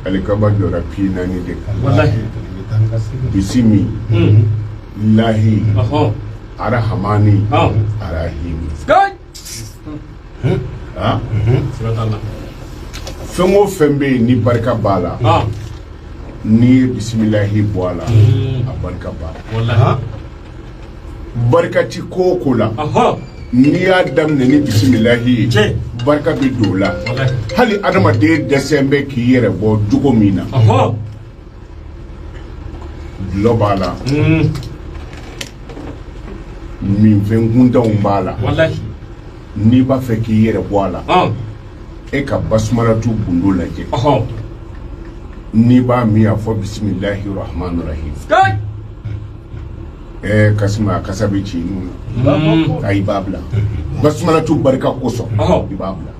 Alikaba jɔra pieds 4 de kan. Bisimi lahi arahamani arahimi. Fɛn o fɛn bɛ yen ni barika b'a la, n'i ye bisimilahi bɔ a la, a barika b'a la. Barika ti ko o ko la, n'i y'a daminɛ ni bisimilahi ye, barika bɛ don o la. Hali adamaden dɛsɛ bɛ k'i yɛrɛ bɔ jogo min na, dulɔ b'a la, minfɛn kuntanw b'a la, n'i b'a fɛ k'i yɛrɛ bɔ a la, e ka basumalatu gundo lajɛ. N'i b'a min, a fɔ bisimilahi rahmani rahim. Kasima, a kasa bɛ ci nun na. I b'a bila basumalatu barika kosɔn, i b'a bila.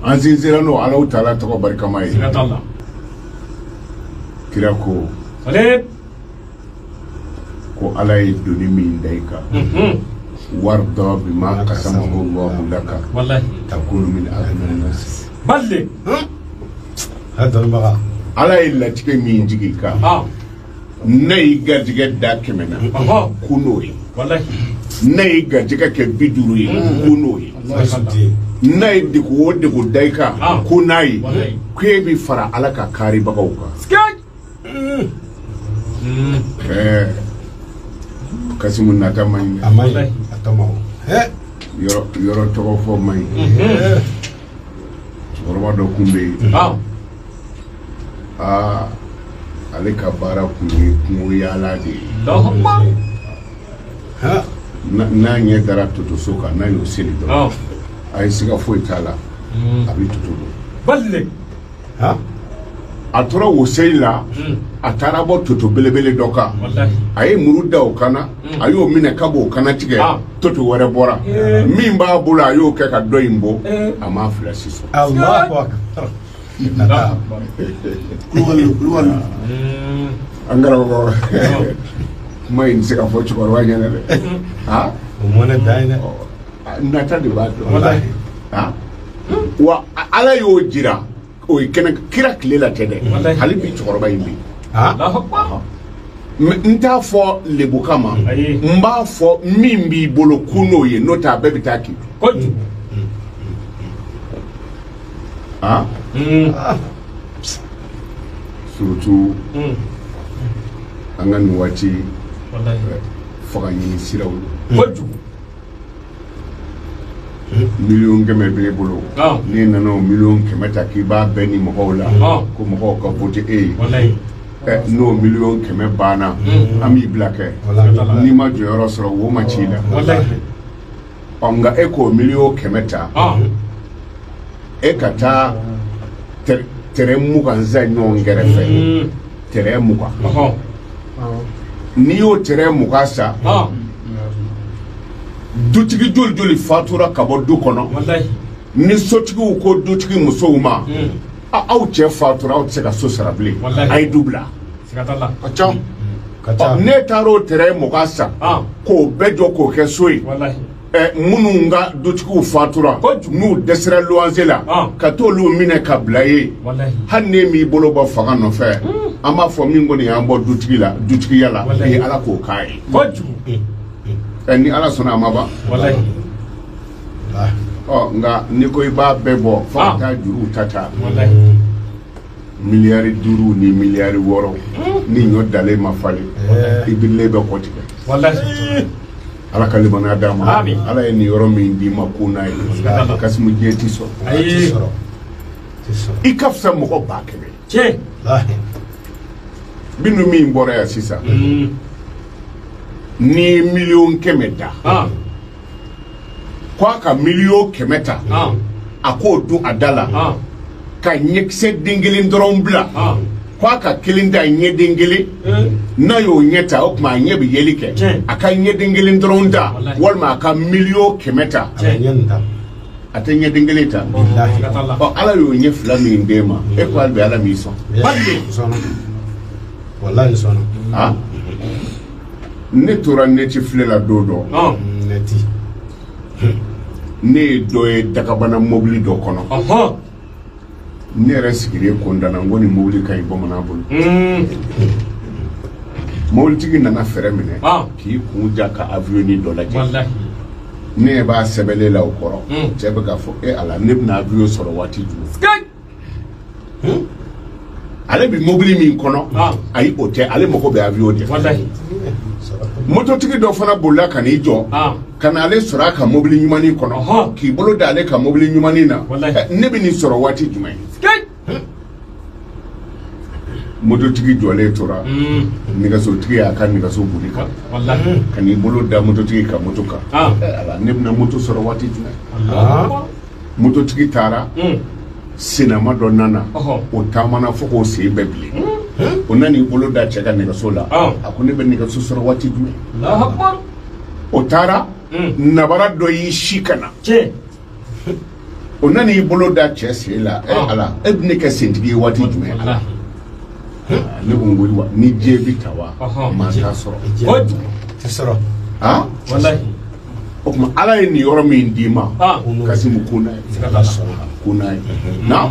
An sinsinra n'o Alahu taala tɔgɔ barikama ye. Kira ko ko Ala ye doni min da i kan, warda bima qasamahu Allahu laka takunu min aghna nas. Ala ye latigɛ min jigin i kan, n'a y'i garijɛgɛ da 100 na, ko n'o ye. N'a y'i garijɛgɛ kɛ 50 ye, ko n'o ye. N'a ye degun o degun da i kan, ko n'a ye, k'e bɛ fara Ala ka kaaribagaw kan. Kasimu, nata man ɲi. A man ɲi, a tɔ ma. Yɔrɔ tɔgɔ fɔ man ɲi. Cɛkɔrɔba dɔ kun bɛ yen, aa, ale ka baara kun ye kungo yaala de ye. N'a ɲɛ dara totoso kan, n'a y'o seli dɔrɔn, a ye siga foyi t'a la, a bɛ toto don. A tora o seli la, a taara bɔ toto belebele dɔ kan. A ye muru da o kan na, a y'o minɛ ka b'o kana tigɛ, toto wɛrɛ bɔra min b'a bolo, a y'o kɛ ka dɔ in bɔ, a m'a fila si sɔrɔ. An karamɔgɔ, kuma in tɛ se ka fɔ cɛkɔrɔba ɲɛna dɛ. O mɔnɛ dan ye dɛ. Nata de b'a dɔn. Wa Ala y'o jira, o ye kɛnɛ kira tile la tɛ dɛ, hali bi cɛkɔrɔba in bɛ yen. N t'a fɔ lebu kama, n b'a fɔ min b'i bolo kun n'o ye, n'o tɛ a bɛɛ bɛ taa k'i. Surtout an ka nin waati faga ɲini siraw. 100 000 000 b'e bolo, n'e nana o 100 000 000 ta k'i b'a bɛɛ ni mɔgɔw la, ko mɔgɔw ka voter e ye, n'o 100 000 000 banna, an b'i bila kɛ n'i ma jɔyɔrɔ sɔrɔ, wo ma ci i la. Ɔ, nka e k'o 100 000 000 ta, e ka taa terrain 20 san ɲɔgɔn kɛrɛfɛ, terrain 20, n'i y'o terrain 20 san, dutigi joli joli fatura ka bɔ du kɔnɔ, ni sotigiw ko dutigi musow ma, aw cɛ fatura, aw tɛ se ka so sara bilen, a ye du bila. Ne taara o terrain 20 san k'o bɛɛ jɔ k'o kɛ so ye, minnu ka dutigiw fatura n'u dɛsɛra luwanse la, ka t'olu minɛ ka bila ye, hali n'e m'i bolo bɔ fanga nɔfɛ, an b'a fɔ min kɔni y'an bɔ dutigi la, dutigiya la, ye Ala k'o k'a ye. Ni Ala sɔnna, a ma ban. Ɔ, nka n'i ko i b'a bɛɛ bɔ fo ka taa juruw ta ta 5 miliyari ni 6 miliyari, ni ɲɔ dalen ma falen, i birilen bɛ kɔ tigɛ. Ala ka limaniya d'a ma. Ala ye nin yɔrɔ min d'i ma ko n'a ye, Kasimu, diɲɛ ti sɔrɔ. I ka fisa mɔgɔ 100 000. Bintu min bɔra yan sisan, n'i ye 100 000 000 da ko a ka 100 000 000 ta, a k'o dun a da la, ka ɲɛkisɛ den kelen dɔrɔn bila, ko a ka kelen ta ɲɛden kelen, n'a y'o ɲɛ ta, o tuma a ɲɛ bɛ yeli kɛ, a ka ɲɛden kelen dɔrɔn ta, walima a ka 100 000 000 ta, a tɛ ɲɛden kelen ta. Ɔ, Ala y'o ɲɛ fila min d'e ma, e ko hali bi Ala m'i sɔn. Ne tora neti filɛ la don dɔ, ne ye dɔ ye dakabana mobili dɔ kɔnɔ. Ne yɛrɛ sigilen kɔntanna, n ko nin mobili ka ɲi bamanan bolo. Mobilitigi nana fɛrɛ minɛ k'i kun ja ka avion dɔ lajɛ. Ne ɲɛ b'a sɛbɛnlen la o kɔrɔ. Cɛ bɛ k'a fɔ: e Ala, ne bɛna avion sɔrɔ waati jumɛn? Ale bɛ mobili min kɔnɔ, ayi, o tɛ, ale mago bɛ avion de. Mototigi dɔ fana bolila ka n'i jɔ ka na ale sɔrɔ a ka mobili ɲumannin kɔnɔ, k'i bolo da ale ka mobili ɲumannin na: ne bɛ nin sɔrɔ waati jumɛn? Mototigi jɔlen tora, nɛgɛsotigi y'a ka nɛgɛso boli kan ka n'i bolo da mototigi ka moto kan: ala, ne bɛna moto sɔrɔ waati jumɛn? Mototigi taara, senama dɔ nana, o taamana fo k'o sen bɛɛ bilen. O nan'i bolo da cɛ ka nɛgɛso la, a ko: ne bɛ nɛgɛso sɔrɔ waati jumɛn? O taara, nabara dɔ y'i si ka na, o nan'i bolo da cɛ sen la: e Ala, e bɛ ne kɛ sentigi ye waati jumɛn? Ala, ne ko n ko wa ni diɲɛ bi ta wa maa t'a sɔrɔ. Tɛ sɔrɔ. Ah, o tuma Ala ye nin yɔrɔ min d'i ma, Kasimu, ko n'a ye, ko n'a ye na.